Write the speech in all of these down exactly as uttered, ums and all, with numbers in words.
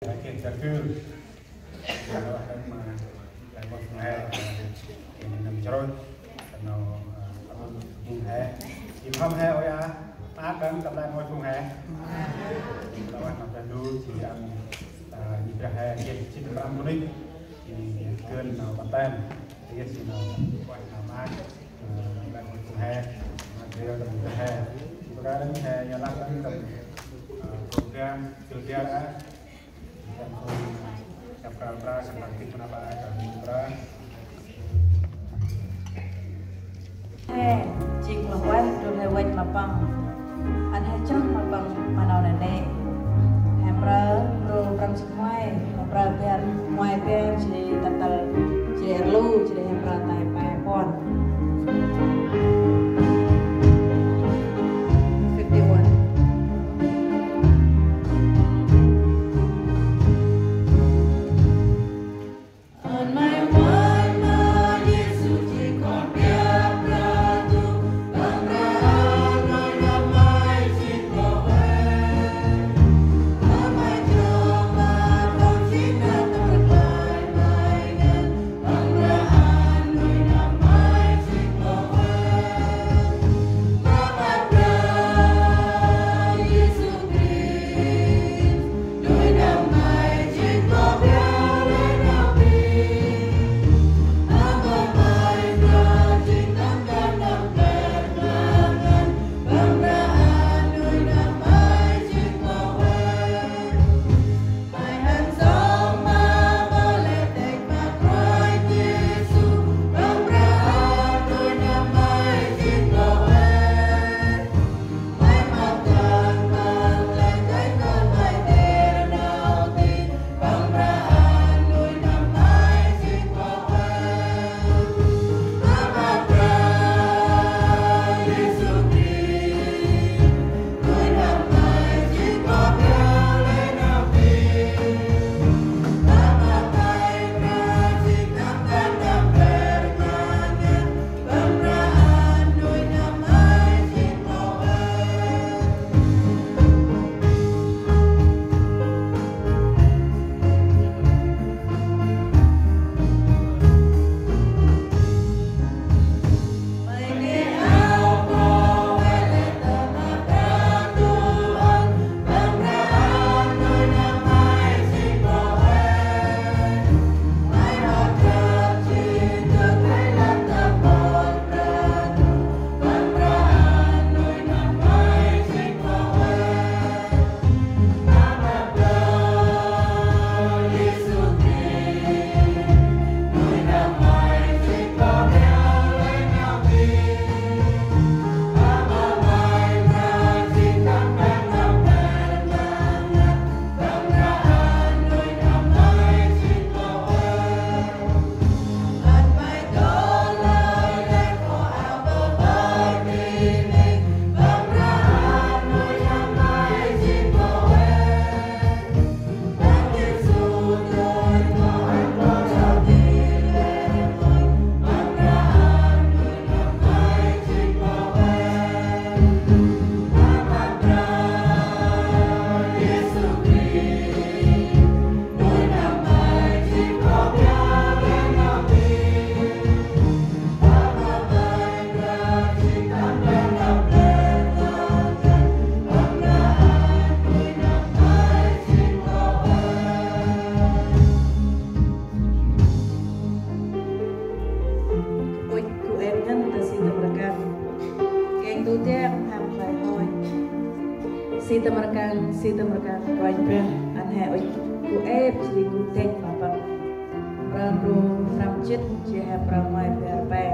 Kênh Char Kul. Nau a tâm ma, lai mâu phung he, ơ, kênh năm char, nau, ơ, tâm ma phung he. Ê phung he, ôi a, a tâm tâm lai mâu phung he. Nau a nau tâm lu, jêh ri ăn, ơ, ê phung he, kênh chín năm bunuyh. Ê kênh nau tâm tem. Ê jêh nau, ôi nau ma, ơ, tâm lai mâu phung he. Ma driel tâm he. Ê phung he, nau he, nau lăp tâm, ơ, program, kênh char a. He, jêng mâu ueh, drôl he văch ma păng. Ăn he chroh ma păng ma nau nanê̆. He mprơ, mprơ prăm jê̆t nguay, he mprơ bar nguay bar, jêh ri ta tal, jêh ri rlu, jêh ri he mprơ tay pe puăn. Fifty-one. Ŭch gŭ êp ngăn ta si tâm rkăng. Keng du tiang hăm klei hoi. Si tâm rkăng, si tâm rkăng Kôranh Brah, ăn he ŭch gŭ êp jêh ri gŭ dăch ma păng. Mprơ ndrô prăm jât, jêh he mprơ nguay bar pe.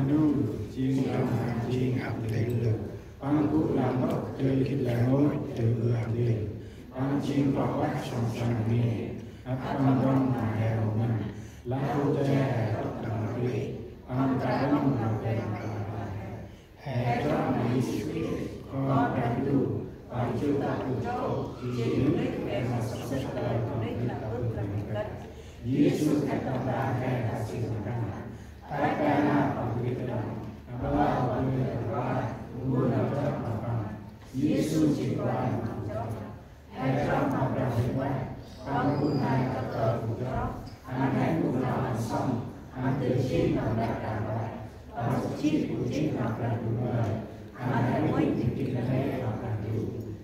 Ndu jêng Păng jêng Hăp Ling Lư. Păng gŭ lah mâp dơi gĭt lah ngôch dơi ư hăp ling. Păng jêng kloh ueh sŏng săng mhe. Ăt Păng ndrŏng ma he rŏng ngăn. Lah rŏng che he tŏk đăng ma Krist. Păng ta đăng ma he rŏng ngăn. He chroh ma Yêsu Krist, Kon Brah Ndu, Păng jŭr ta gŭ trôk, jêng Krist he ma săk săk tơlơi Krist ta gŭ trôk. Yêsu khât tâm ban he ta jêng ma Păng. Tăch ta năp Păng gĭt đŏng, aƀaơ Păng gĭt đŏng, mbu nau chroh ma Păng. Yêsu jêng Kôranh Păng chroh. He chroh ma Brah Huêng Ueh, Păng gŭ nai kăp tơl phung chroh, ăn he gŭ nau ăn sŏng, ăn dơi jêng ma Brah Huêng Ueh, Păng săk jêh gŭ jêng ma Brah Ndu ngơi, ăn he uănh jêng jêng he ma Brah Ndu,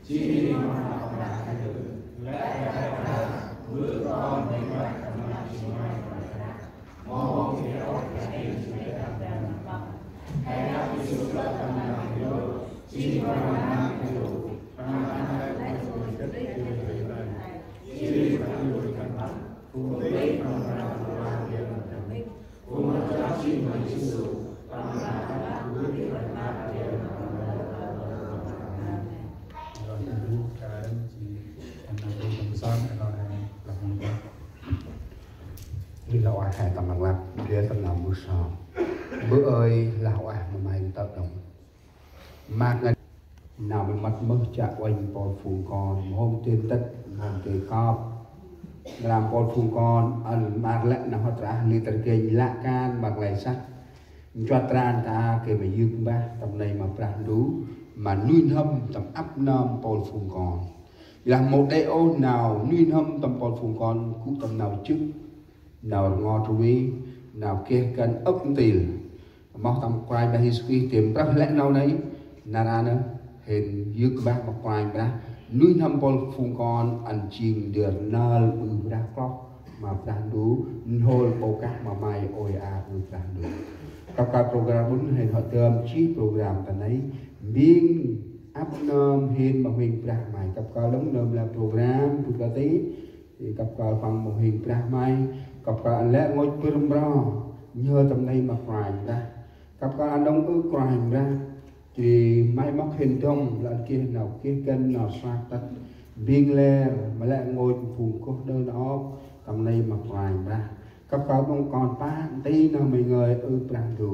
jêh ri ma Păng Brah Ndu, lĕ he Brah, bơ̆ Kon Huêng Ueh, tâm năp jêng ma Brah. Ri lah ueh he tâm lăng lăp, ndrel tâm nau mbơh sơm. Bơ̆ ơi, lah ueh ma May ntơm đŏng. Maak ngăn nau mĭn mât mơh chiă uănh mpôl phung kon, mhôm dơi ntĭt, mhôm dơi kơp. Nglăm mpôl phung kon, ăn mbar lĕ nau hŏt rah liter gênh lă kan, mbar lĕ săk. Nchuăt tran ta geh ma yơk mbah, tâm nây ma Brah Ndu, ma nuih n'hâm tâm ăp nơm mpôl phung kon. Yor lah mâu đê̆ ôh nau nuih n'hâm tâm mpôl phung kon, gŭ tâm nau jŏk, nau rngot rvê, nau geh găn âk ntil. Moh tâm Kôranh Brah Yêsu Krist dơi mprơh lĕ nau nây, nar aơ nơh, hên yơk mbah ma Kôranh Brah, nuih n'hâm mpôl phung kon, ăn jêng ndơ rnơl ƀư brah kloh, ma Brah Ndu, n'hôl ƀô kah ma May ôi a ƀư Brah Ndu. Kăp kơl program ƀŭn hên hŏ dơm jêh program ta nây, mbing ăp nơm hên ma Huêng Brah May. Kăp kơl đŏng nơm lĕ program, ƀŭt kơt ti, kăp kơl păng ma Huêng Brah May, kăp kơl ăn lĕ rngôch bơr mro, nhhơ tâm nây ma Kôranh Brah. Kăp kơl ăn đŏng ơ Kôranh Brah. Jêh ri May mŏk hên dŏng, lĕ geh nau geh găn nau srăk tât. Mbing lĕ, ma lĕ rngôch phung goh đơ nơm ôp, tâm nây ma Kôranh Brah. Kăp kơl đŏng kon pă, nti nau May ngơi ơ Brah Ndu.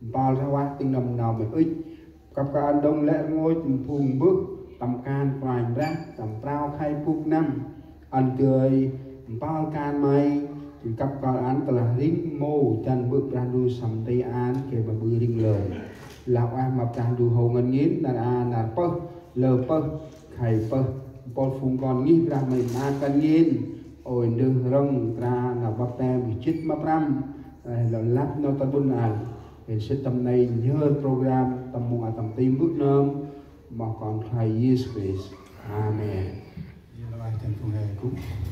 Mpơl rah vah tĭng nâm nau May ŭch. Kăp kơl ăn đŏng lĕ rngôch phung mbơh, tâm kan Kôranh Brah, tâm prao khay bôk năm. Ăn dơi mpơl kan May, jêng kăp kơl ăn tơlah rĭng mâu, dăn bơ̆ Brah Ndu săm ti ăn, gay ma ƀư rĭng lơn. Lah ueh ma Brah Ndu hâu ngăn ngên, nar a nar pơh, lơ pơh, khay pơh. Mpôl phung kon ngih Brah May ma kăn ngên, ôi ndơh rŏng tra nau baptem jĭt ma prăm, ơ, lơ lăp nau tâm ƀŭn ăn. Hên sĭt tâm nây nhhơ program, tâm mông a tâm ti mbơ̆ nơm, ma Kon Khlay Yêsu Krist. Amen. Yơn lah ueh dăn phung he gŭ.